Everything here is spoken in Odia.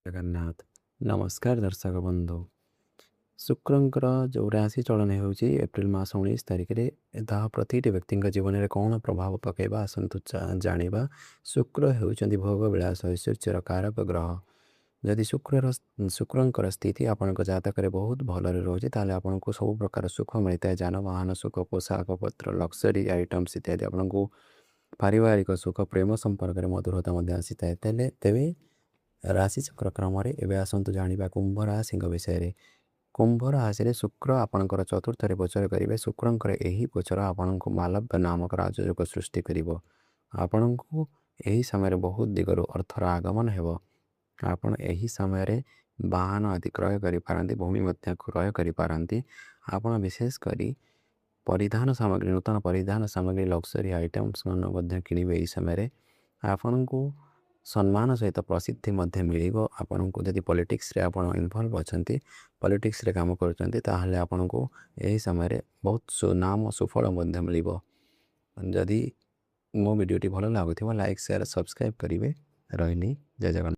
ଜଗନ୍ନାଥ। ନମସ୍କାର ଦର୍ଶକ ବନ୍ଧୁ, ଶୁକ୍ରଙ୍କର ଯେଉଁ ରାଶି ଚଳନ ହେଉଛି ଏପ୍ରିଲ ମାସ 19 ତାରିଖରେ, ତାହା ପ୍ରତିଟି ବ୍ୟକ୍ତିଙ୍କ ଜୀବନରେ କ'ଣ ପ୍ରଭାବ ପକାଇବା ଆସନ୍ତୁ ଜାଣିବା। ଶୁକ୍ର ହେଉଛନ୍ତି ଭୋଗ ବିଳାସ ଐଶ୍ୱର୍ଯ୍ୟର କାରକ ଗ୍ରହ। ଯଦି ଶୁକ୍ରର ଶୁକ୍ରଙ୍କର ସ୍ଥିତି ଆପଣଙ୍କ ଜାତକରେ ବହୁତ ଭଲରେ ରହୁଛି, ତାହେଲେ ଆପଣଙ୍କୁ ସବୁ ପ୍ରକାର ସୁଖ ମିଳିଥାଏ। ଯାନବାହନ ସୁଖ, ପୋଷାକ ପତ୍ର, ଲକ୍ସରୀ ଆଇଟମ୍ସ ଇତ୍ୟାଦି, ଆପଣଙ୍କୁ ପାରିବାରିକ ସୁଖ, ପ୍ରେମ ସମ୍ପର୍କରେ ମଧୁରତା ମଧ୍ୟ ଆସିଥାଏ। ତାହେଲେ ତେବେ ରାଶି ଚକ୍ର କ୍ରମରେ ଏବେ ଆସନ୍ତୁ ଜାଣିବା କୁମ୍ଭ ରାଶିଙ୍କ ବିଷୟରେ। କୁମ୍ଭ ରାଶିରେ ଶୁକ୍ର ଆପଣଙ୍କର ଚତୁର୍ଥରେ ଗୋଚର କରିବେ। ଶୁକ୍ରଙ୍କର ଏହି ଗୋଚର ଆପଣଙ୍କୁ ମାଲବ୍ୟ ନାମକ ରାଜଯୋଗ ସୃଷ୍ଟି କରିବ। ଆପଣଙ୍କୁ ଏହି ସମୟରେ ବହୁତ ଦିଗରୁ ଅର୍ଥର ଆଗମନ ହେବ। ଆପଣ ଏହି ସମୟରେ ବାହନ ଆଦି କ୍ରୟ କରିପାରନ୍ତି, ଭୂମି ମଧ୍ୟ କ୍ରୟ କରିପାରନ୍ତି। ଆପଣ ବିଶେଷ କରି ପରିଧାନ ସାମଗ୍ରୀ, ନୂତନ ପରିଧାନ ସାମଗ୍ରୀ, ଲକ୍ସରୀ ଆଇଟମ୍ସ ମାନ ମଧ୍ୟ କିଣିବେ। ଏହି ସମୟରେ ଆପଣଙ୍କୁ ସମ୍ମାନ ସହିତ ପ୍ରସିଦ୍ଧି ମଧ୍ୟ ମିଳିବ। ଆପଣଙ୍କୁ ଯଦି ପଲିଟିକ୍ସରେ ଆପଣ ଇନଭଲ୍ଭ ଅଛନ୍ତି, ପଲିଟିକ୍ସରେ କାମ କରୁଛନ୍ତି, ତାହେଲେ ଆପଣଙ୍କୁ ଏହି ସମୟରେ ବହୁତ ସୁନାମ ସୁଫଳ ମଧ୍ୟ ମିଳିବ। ଯଦି ମୋ ଭିଡ଼ିଓଟି ଭଲ ଲାଗୁଥିବ, ଲାଇକ୍, ସେୟାର, ସବସ୍କ୍ରାଇବ୍ କରିବେ। ରହିଲି, ଜୟ ଜଗନ୍ନାଥ।